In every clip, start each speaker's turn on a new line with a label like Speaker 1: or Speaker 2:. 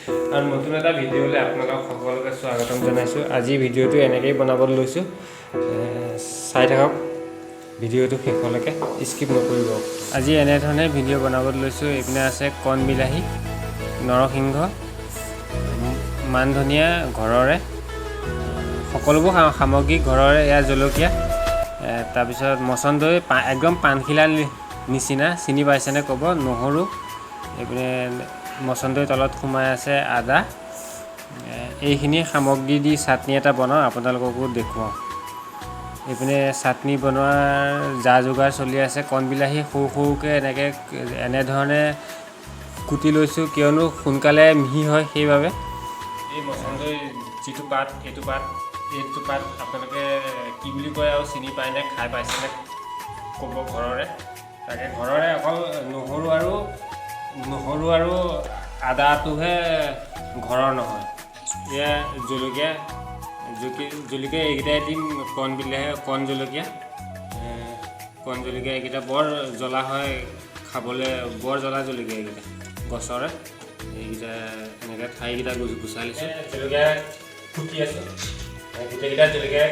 Speaker 1: আৰু নতুন এটা ভিডিঅ'লৈ আপোনালোক সকলোকে স্বাগতম জনাইছোঁ। আজি ভিডিঅ'টো এনেকৈয়ে বনাবলৈ লৈছোঁ, চাই থাকক ভিডিঅ'টো শেষলৈকে, স্কিপ নকৰিব। আজি এনেধৰণে ভিডিঅ' বনাবলৈ লৈছোঁ। এইপিনে আছে কণ বিলাহী, নৰসিংহ, মান ধনিয়া ঘৰৰে, সকলোবোৰ সামগ্ৰী ঘৰৰে। এয়া জলকীয়া, তাৰপিছত মচন্দৈ, একদম পাণখিলা নিচিনা, চিনি পাইছেনে ক'ব, নহৰু, এইপিনে মচন্দৈ তলত সোমাই আছে আদা। এইখিনি সামগ্ৰী দি চাটনি এটা বনাওঁ, আপোনালোককো দেখুৱাওঁ। এইপিনে চাটনি বনোৱাৰ যা যোগাৰ চলি আছে। কণ বিলাহী সৰু সৰুকৈ এনেকৈ এনেধৰণে কুটি লৈছোঁ, কিয়নো সোনকালে মিহি হয় সেইবাবে। এই মচন্দৈ যিটো পাত, এইটো পাত আপোনালোকে কি বুলি কয় আৰু চিনি পায়নে, খাই পাইছেনে ক'ব। ঘৰৰে, তাকে ঘৰৰে অকল নহৰু আৰু আদাটোহে ঘৰৰ নহয়। এয়া জলকীয়া, জলকীয়া এইকেইটাই দিম, কণ বিলাহী, কণ জলকীয়া। কণ জলকীয়া এইকেইটা বৰ জ্বলা হয় খাবলৈ, বৰ জ্বলা জলকীয়া এইকেইটা গছৰে। এইকেইটা এনেকৈ ঠাৰিকেইটা গুচাই লৈছোঁ। জলকীয়া কুটি আছোঁ, গোটেইকেইটা জলকীয়া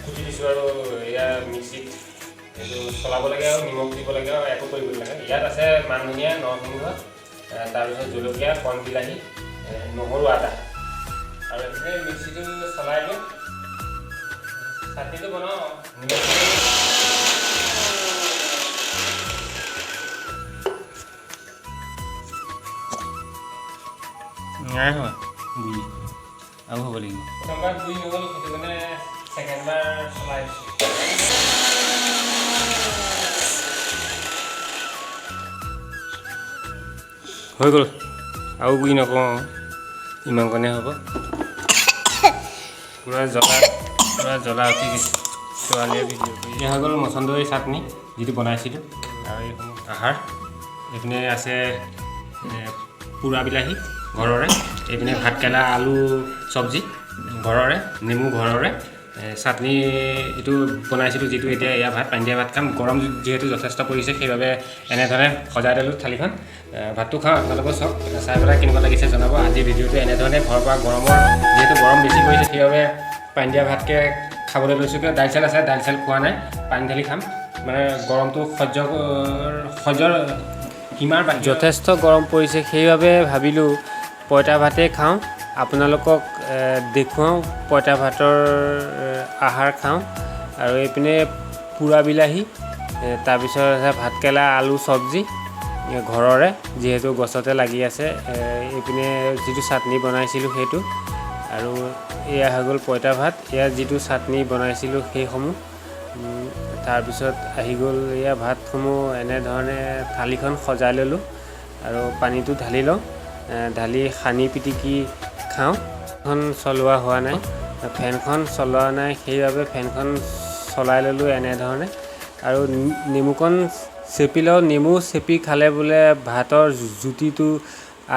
Speaker 1: কুটি দিছোঁ আৰু এয়া মিক্সিত এইটো চলাব লাগে আৰু নিমখ দিব লাগে আৰু একো কৰিব নালাগে। ইয়াত আছে মান ধনিয়া, নৰসিংহ, তাৰপিছত জলকীয়া, কণ বিলাহী, নহৰু, আদা। আৰু এইপিনে মিক্সিটো চলাই দিওঁ, চাটনিটো বনাওঁ। নিমখ নাই হোৱা গুড়ি, আৰু হ'ব লাগিব। প্ৰথমবাৰ গুড়ি নহ'ল, সেইটো কাৰণে ছেকেণ্ডবাৰ চলাই দিছোঁ। হৈ গ'ল, আৰু গুড়ি নকওঁ, ইমানকণে হ'ব। পূৰা জ্বলা, পূৰা জ্বলা উঠি গৈছে। ছোৱালীয়ে ভিডিঅ' কৰি। এয়া হৈ গ'ল মচন্দৈ চাটনি যিটো বনাইছিলোঁ। আৰু এইসমূহ আহাৰ। এইপিনে আছে পোৰা বিলাহী ঘৰৰে, এইপিনে ভাতকেৰেলা আলু চব্জি ঘৰৰে, নেমু ঘৰৰে, চাটনি এইটো বনাইছিলোঁ যিটো। এতিয়া এয়া ভাত, পানী দিয়া ভাত খাম। গৰম যিহেতু যথেষ্ট পৰিছে, সেইবাবে এনেধৰণে সজাই দিলোঁ থালিখন। ভাতটো খাওঁ, আপোনালোকেও চাওক, চাই পেলাই কেনেকুৱা লাগিছে জনাব। আজি ভিডিঅ'টো এনেধৰণে ঘৰৰ পৰা, গৰমৰ যিহেতু গৰম বেছি পৰিছে, সেইবাবে পানী দিয়া ভাতকে খাবলৈ লৈছোঁ। কিয় দাইল চাইল আছে, দাইল চাইল খোৱা নাই, পানী ঢালি খাম। মানে গৰমটো সহ্যৰ সীমাৰ বাহিৰত যথেষ্ট গৰম পৰিছে, সেইবাবে ভাবিলোঁ পঁইতা ভাতেই খাওঁ, আপোনালোকক দেখুৱাওঁ, পঁইতা ভাতৰ আহাৰ খাওঁ। আৰু এইপিনে পোৰা বিলাহী, তাৰপিছত আছে ভাতকেৰেলা আলু চব্জি ঘৰৰে, যিহেতু গছতে লাগি আছে। এইপিনে যিটো চাটনি বনাইছিলোঁ সেইটো। আৰু এয়া হৈ গ'ল পঁইতা ভাত, এয়া যিটো চাটনি বনাইছিলোঁ সেইসমূহ। তাৰপিছত আহি গ'ল এয়া ভাতসমূহ। এনেধৰণে থালিখন সজাই ল'লোঁ আৰু পানীটো ঢালি লওঁ, ঢালি সানি পিটিকি খাওঁ। ফেনখন চলোৱা হোৱা নাই, ফেনখন চলোৱা নাই, সেইবাবে ফেনখন চলাই ল'লোঁ এনেধৰণে। আৰু নেমুকণ চেপি লওঁ, নেমু চেপি খালে বোলে ভাতৰ জুতিটো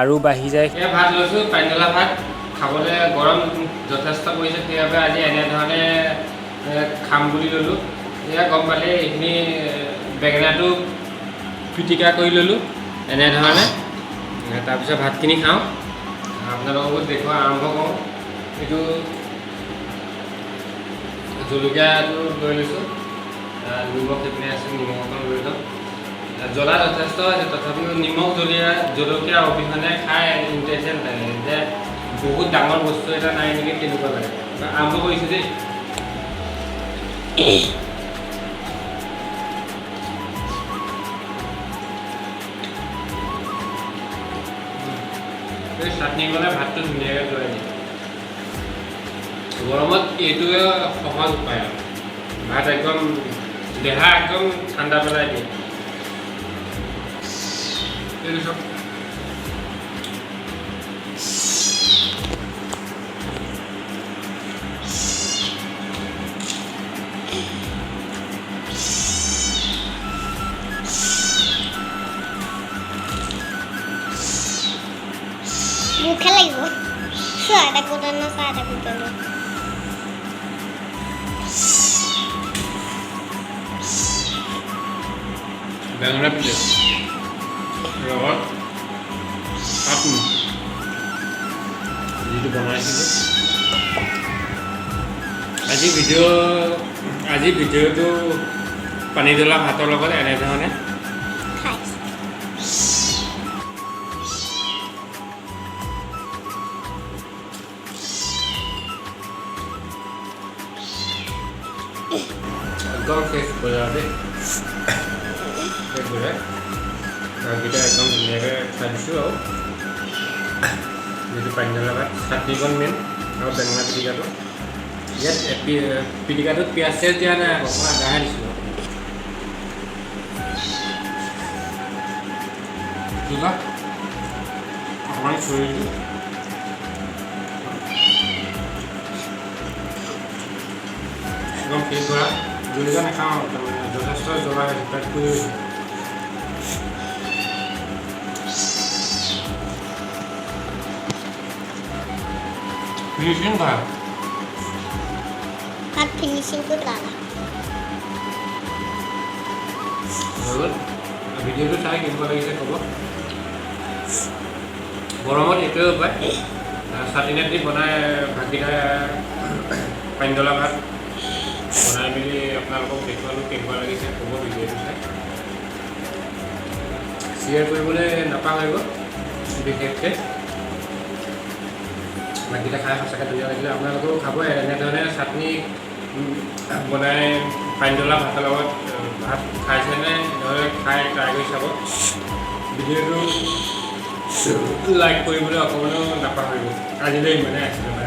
Speaker 1: আৰু বাঢ়ি যায়। এয়া ভাত লৈছোঁ, পানীঢলা ভাত খাবলৈ। গৰম যথেষ্ট পৰিছে, সেইবাবে আজি এনেধৰণে খাম বুলি ল'লোঁ। এয়া গম পালে, এইখিনি বেঙেনাটো পিটিকা কৰি ল'লোঁ এনেধৰণে। তাৰপিছত ভাতখিনি খাওঁ, আপোনালোককো দেখুওৱা আৰম্ভ কৰোঁ। এইটো জলকীয়াটো লৈ লৈছোঁ, নিমখ এইপিনে আছে, নিমখ অকণ লৈ লওঁ। জ্বলা যথেষ্ট আছে, তথাপিও নিমখ জলকীয়া অবিহনে খাই ইণ্টাৰেষ্ট লাগে যে বহুত ডাঙৰ বস্তু এটা নাই নেকি, তেনেকুৱা লাগে। আৰম্ভ কৰিছোঁ দেই। এই চাটনি বনাই ভাতটো ধুনীয়াকৈ যোৱাই দিয়ে। গৰমত এইটোৱে সহজ উপায় আৰু ভাত একদম দেহা একদম ঠাণ্ডা পেলাই দিয়ে। এইটো চাওক।
Speaker 2: মুখে লাগিব। চাহ এটা কুটানো, চাহ এটা কুটানো।
Speaker 1: বেঙেনা পিটিকা লগত চাটনি। যিটো বনাইছিলোঁ। আজি ভিডিঅ'টো পানী জ্বলা ভাতৰ লগত এনেধৰণে
Speaker 2: খাইছোঁ।
Speaker 1: একদম শেষ বজাৰ দেই, শেষ বজাৰ। ভাতকেইটা একদম ধুনীয়াকৈ খাই দিছোঁ। আৰু যিটো পানী ঢলা ভাত, চাটনিকণ মেইন আৰু বেঙেনা পিটিকাটো। ইয়াত পিটিকাটোত পিঁয়াজ চিয়াজ দিয়া নাই, অকণ আদাহে দিছোঁ। জলা অকণমান চুৰি দিছোঁ। একদম শেষ কৰা। জলকীয়া নাখাওঁ, তাৰমানে যথেষ্ট জ্বলা হৈছে, পেট পুৰি গৈছে। ফিনিচিং ভাল।
Speaker 2: ভাত ফিনিচিং কৰি পেলালা।
Speaker 1: হৈ গ'ল। ভিডিঅ'টো চাই কেনেকুৱা লাগিছে ক'ব। গৰমত এইটোৱে উপায়, চাটনি দি বনাই ভাতকেইটা, পানী জ্বলা ভাত বনাই মেলি আপোনালোকক দেখুৱালোঁ। কেনেকুৱা লাগিছে ক'ব ভিডিঅ'টো চাই। শ্বেয়াৰ কৰিবলৈ নাপাহৰিব বিশেষকৈ। ভাতকেইটা খাই সঁচাকৈ ধুনীয়া লাগিলে। আপোনালোকেও খাব এনেধৰণে চাটনি বনাই পানী জ্বলা ভাতৰ লগত ভাত খাইছেনে? নহ'লে খাই ট্ৰাই কৰি চাব। ভিডিঅ'টো লাইক কৰিবলৈ অকণমানো নাপাহৰিব। আজিলৈ ইমানে আছিলে।